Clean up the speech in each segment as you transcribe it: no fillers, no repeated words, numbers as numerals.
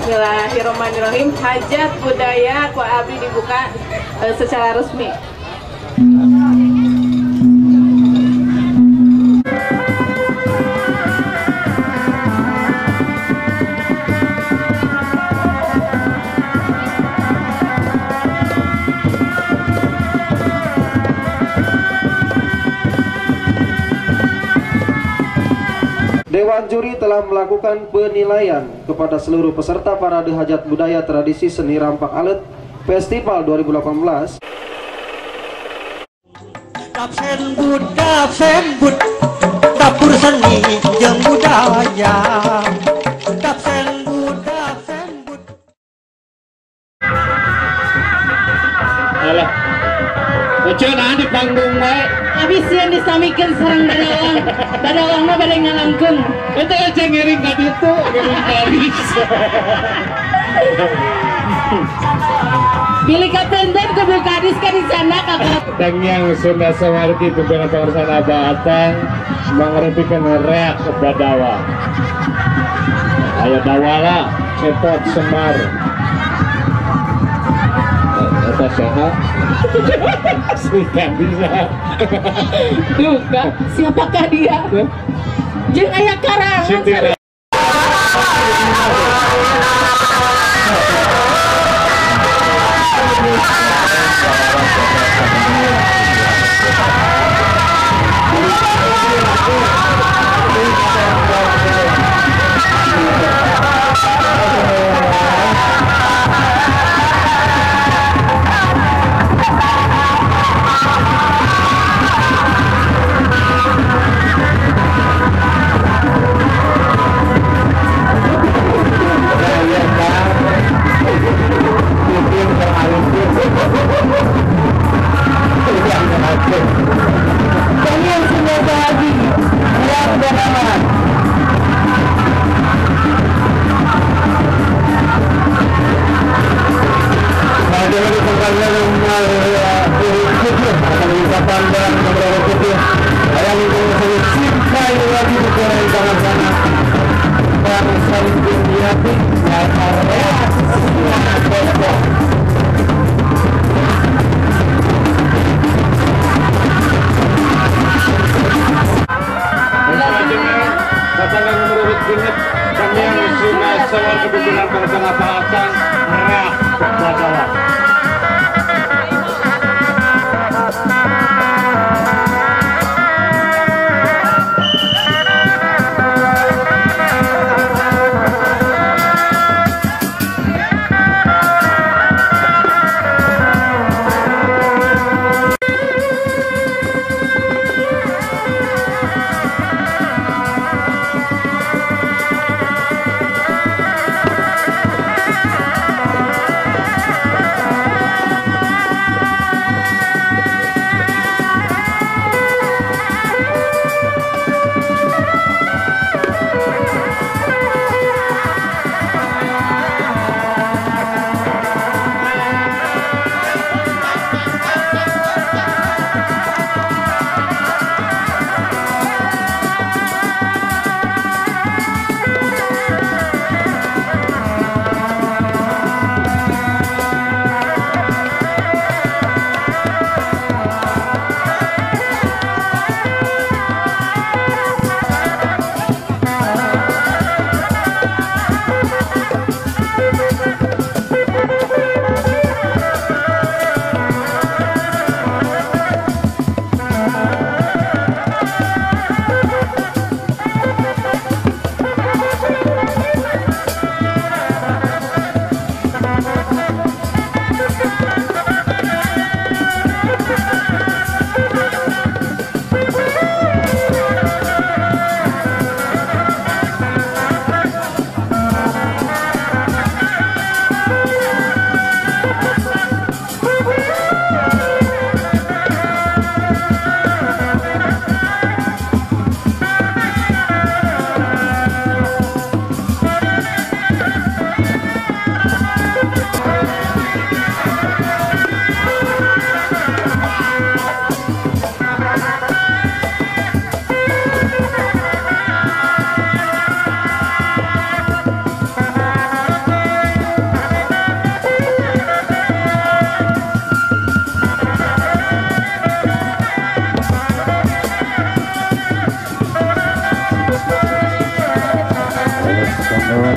Bismillahirrahmanirrahim. Hajat budaya ku abdi dibuka secara resmi. Dewan juri telah melakukan penilaian kepada seluruh peserta Parade Hajat Budaya Tradisi Seni Rampak Alit Festival 2018. Dap sembut, dapur seni jeung budaya. Dap sembut, dap sembut. Alah. Uceun di panggung wae. Abis yang disamikeun sareng badawang, badawangna bade ngalangkeun. Eta aja ngiring ka ditu, ngiring garis. Bilih kapenten ku Bu Kadis ka di sana kakak. Dangyang Sunda Sawargi pimpinan pengurusan Abah Atang mangrupikeun reak badawa. Ayo dawala cepot Semar. Eta saha? Sri bisa. Duh, Kak, siapakah dia? Jeung aya karangan.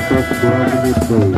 Waktu 2 menit deui.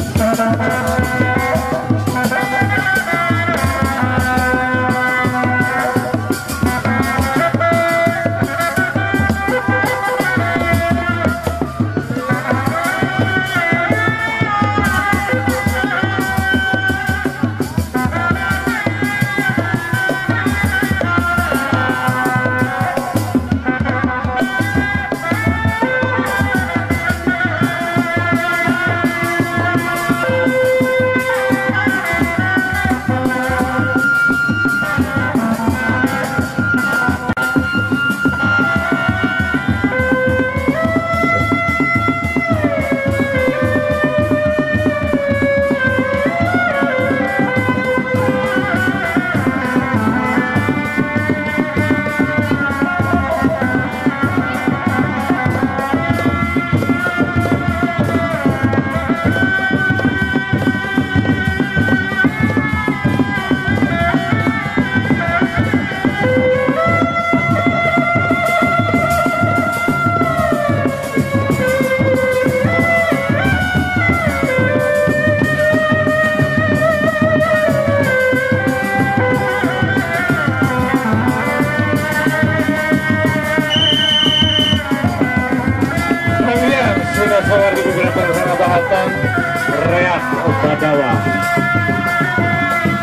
Reak Badawa.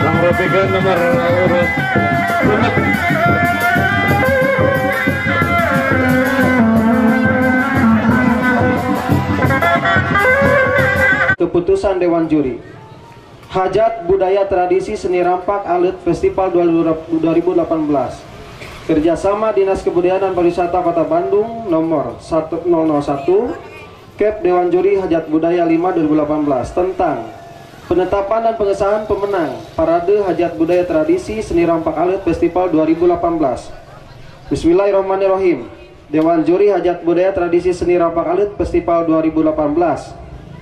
Langrepikeun nomor urut 5. Keputusan Dewan Juri Hajat Budaya Tradisi Seni Rampak Alit Festival 2018 kerjasama Dinas Kebudayaan dan Pariwisata Kota Bandung nomor 1001 Kep Dewan Juri Hajat Budaya 5 2018 tentang penetapan dan pengesahan pemenang Parade Hajat Budaya Tradisi Seni Rampak Alit Festival 2018. Bismillahirrahmanirrahim. Dewan Juri Hajat Budaya Tradisi Seni Rampak Alit Festival 2018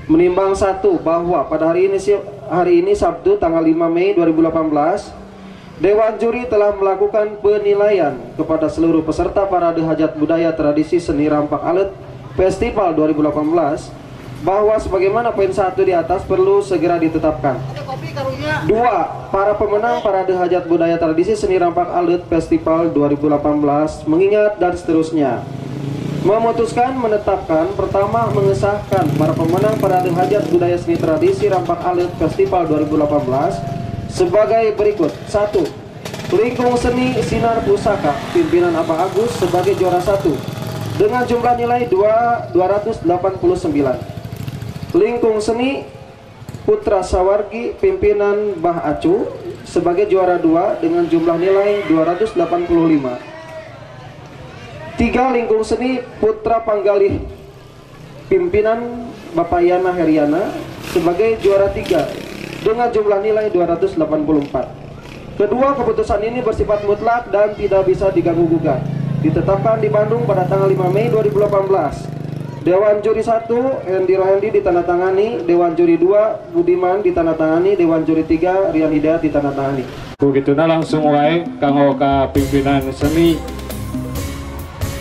menimbang satu, bahwa pada hari ini Sabtu tanggal 5 Mei 2018 Dewan Juri telah melakukan penilaian kepada seluruh peserta Parade Hajat Budaya Tradisi Seni Rampak Alit Festival 2018 bahwa sebagaimana poin 1 di atas perlu segera ditetapkan. 2. Para pemenang Parade Hajat Budaya Tradisi Seni Rampak Alit Festival 2018 mengingat dan seterusnya. Memutuskan menetapkan pertama, mengesahkan para pemenang Parade Hajat Budaya Seni Tradisi Rampak Alit Festival 2018 sebagai berikut. 1. Lingkung Seni Sinar Pusaka pimpinan Abah Agus sebagai juara 1 dengan jumlah nilai 289. Lingkung Seni Putra Sawargi pimpinan Bah Acu sebagai juara 2 dengan jumlah nilai 285. 3. Lingkung Seni Putra Panggalih pimpinan Bapak Yana Heriana sebagai juara 3 dengan jumlah nilai 284. Kedua keputusan ini bersifat mutlak dan tidak bisa diganggu-gugat. Ditetapkan di Bandung pada tanggal 5 Mei 2018. Dewan Juri 1 Hendy Rohendi ditandatangani, Dewan Juri 2 Budiman ditandatangani, Dewan Juri 3 Rian Hidayat ditandatangani. Begituna langsung wae kanggo ka pimpinan seni.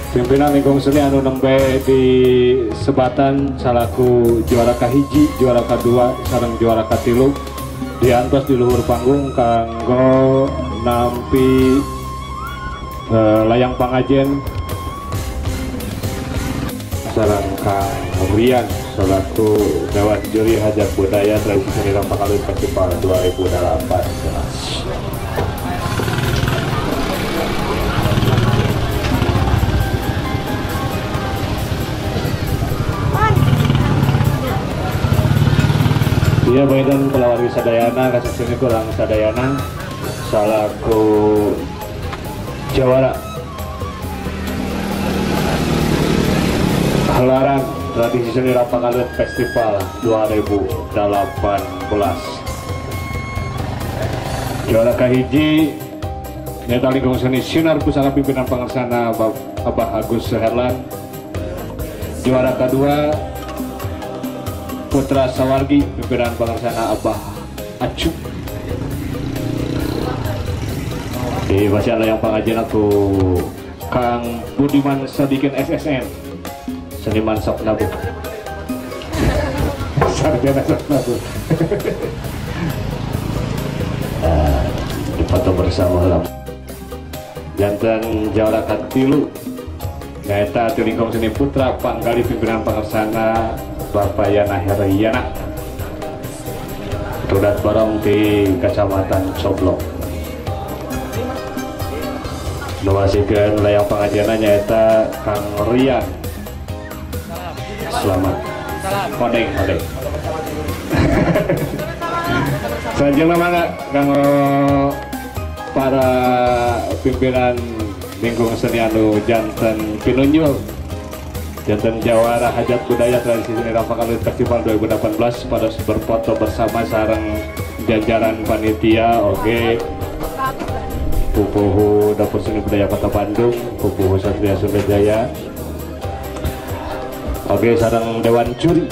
Pimpinan lingkung seni anu nembe di sebatan salaku juara kahiji, juara kadua, sareng juara katilu diantos di luhur panggung kanggo nampi layang pangajen sareng Kang Rian selaku Dewan Juri Hajat Budaya Tradisi Seni Rampak Alit Festival 2018. Iya, bagian pelawan Sadayana, kasih kurang Sadayana selaku jawara helaran Tradisi Seni Rampak Alit Festival 2018. Juara kahiji nyata Lingkung Seni Sinar Pusaka pimpinan Pangersana Abah Agus Herlan. Juara kedua Putra Sawargi pimpinan Pangersana Abah Acu. Di masih ada yang pengajian aku Kang Budiman Sadikin SSN, seniman sok nabuk. Sarjana sastra. Dipoto bersama lah. Janten jawara katilu nyaeta ti lingkung seni putra panggali pimpinan pangersana Bapak Yana Heriana Rudat Barong di Kecamatan Coblong. Nu masihkeun layang pangajianna nyaeta Kang Rian. Selamat. Kodeng, kodeng. Selanjutnya mangga kanggo para pimpinan lingkung seni anu janten pinunjul janten jawara hajat budaya tradisi seni rampak alit festival 2018 pada berfoto bersama sareng jajaran panitia oge Pupuhu Dapur Seni Budaya Kota Bandung, Pupuhu Satria Sunda Jaya, oge sareng Dewan Juri,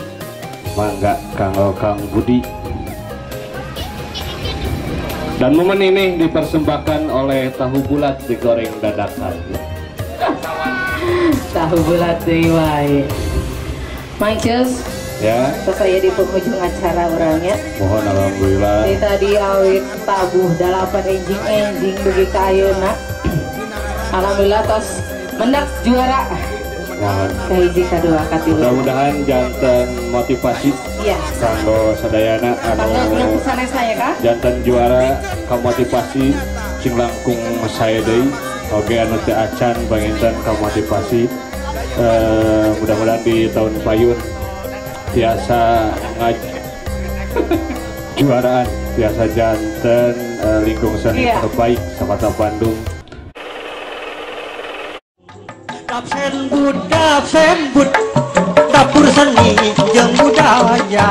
mangga kanggo Kang Budi. Dan momen ini dipersembahkan oleh tahu bulat digoreng dadakan. Tahu bulat deui wae. Mang Cus, ya. Saya di penghujung acara orangnya. Mohon alhamdulillah. Di tadi awit tabuh dalapan enjing-enjing dugi ka ayeuna. Alhamdulillah tos mendak juara. Mohon. Kahiji kadua katilu. Mudah-mudahan janten motivasi. Iya. Kanggo sadayana anu janten juara kamotivasi cing langkung sae deui. Oge anu teu acan panginten kamotivasi. Mudah-mudahan di tahun payun tiasa juaraan, tiasa janten lingkung seni terbaik sakota Bandung. Dap sembut, dapur seni jeung budaya.